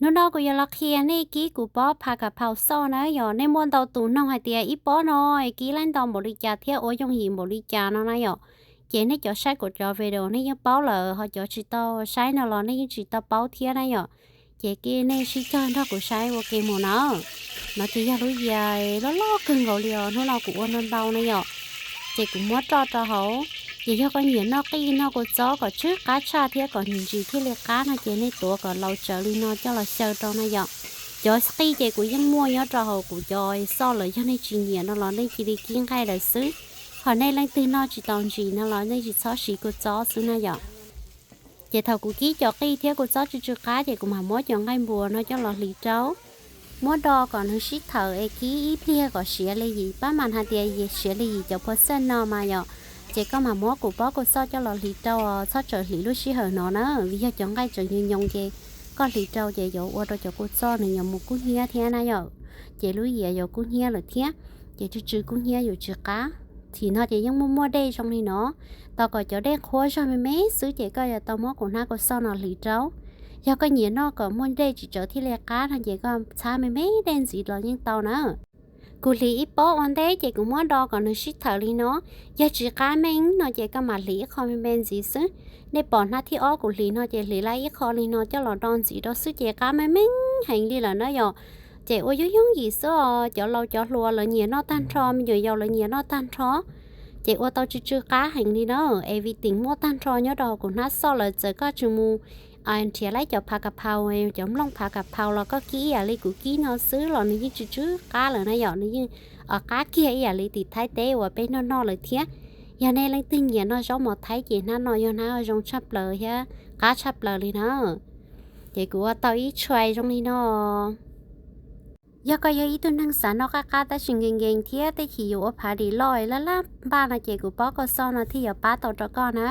Hnub no kuv yuav los qhia nej kib kuv pob phav kav phaus xoj na yom. Nej muaj ntau tus noog hais tias ib pob no kib laib ntau npaum li cas thiab ua yooj yim npaum li cas no na yom. Ces nej cov saib kuv cov video nej yeej paub lawm, ho cov tsis tau saib no los nej yeej tsis tau paub thiab na yom. Ces nej sib cog nrog kuv saib ua ke mus na. No ces yog lub yias loj loj kawg nkaus li os, hnub no kuv ua ntau ntau na yom. Ces kuv muab roj rau hauv. Ces yog koj nyiam noj qij noj kua txob kom tsw qab tshaj thiab kom ntsim thiaj li qab no ces nej tuav kom laus tsawv li no coj los xyaw rau na yom. Cov qij ces kuv yeej muaj nyob rau hauv kuv cov xoj lawm, yog nej tsis nyiam no los nej cia li kib nqaij lawm xwb. Ho nej leej twg noj tsis tau ntsim no los nej tsis txhob siv kua txob xwb na yom. Ces thaum kuv kib cov qij thiab kua txob tsw tsw qab ces kuv mam muab cov nqaij npuas no coj los hliv rau. Muab do kom nws sib thawm es kib ib pliag kom siav li yim, pab mas hais tias siav li yim cov phua xaj no mas yom. Ces koj mam muab kuv pob kua txob coj los hliv rau, txhob tsawm hliv lub sij hawm no na, vim yog cov nqaij tseem nyoos nyoos ces koj hliv rau ces yuav ua rau cov kua txob nws yuav mus kub hnyiab thiab na yom. Ces lub yias yuav kub hnyiab lawm thiab, ces tsw tsw kub hnyiab yuav tsis qab. Thaum no ces yeej muaj muaj dej zoo li no, tos kom cov dej qhuav zog me me xwb ces koj yuav tau muab kuv hnab kua txob no hliv rau. Yog koj nyiam noj kom muaj dej tsis tsawv thiaj li qab no ces koj txhab me me dej ntxiv los yeej tau na. Kuv hliv ib pob ua ntej ces kuv muab do kom nws sib thawm li no. Yog tsis qab meej no ces koj mam hliv ib qho me me ntxiv xwb. Nej pom hnab thib ob kuv hliv no ces hliv lawm ib qho li no coj los do ntxiv rau xwb ces qab meej meej heev li lawm na yom. Ces ua yooj yooj yim xwb os, cov laus cov hluas lawv nyiam noj tag nrho, me nyuam yaus lawv nyiam noj tag nrho. Ces ua tau tsw tsw qab heev li na, es vim teem muaj tag nrho nyob rau hauv kuv hnab xoj lawm, txawm koj tsis mus nrhiav lawm cov phav kav phaus, cov nplooj phav kav phaus los koj kib ib yam li kuv kib no xwb los nws yeej tsw tsw qab lawm na yom, nws yeej qab kiag ib yam li tim Thaib teb uas peb noj noj lawm thiab. Yog nej leej twg nyiam noj zaub mov Thaib ces hnab no yog hnab zoo tshaj plaws thiab qab tshaj plaws li na. Ces kuv ua tau ib tshais zoo li no. Yog koj yog ib tug neeg xav noj qab qab tab sis nkees nkees thiab tej chim yuav ua phav dim loj laj laj npaj no ces kuv pob kua txob no thiaj yuav pab tau rau koj na.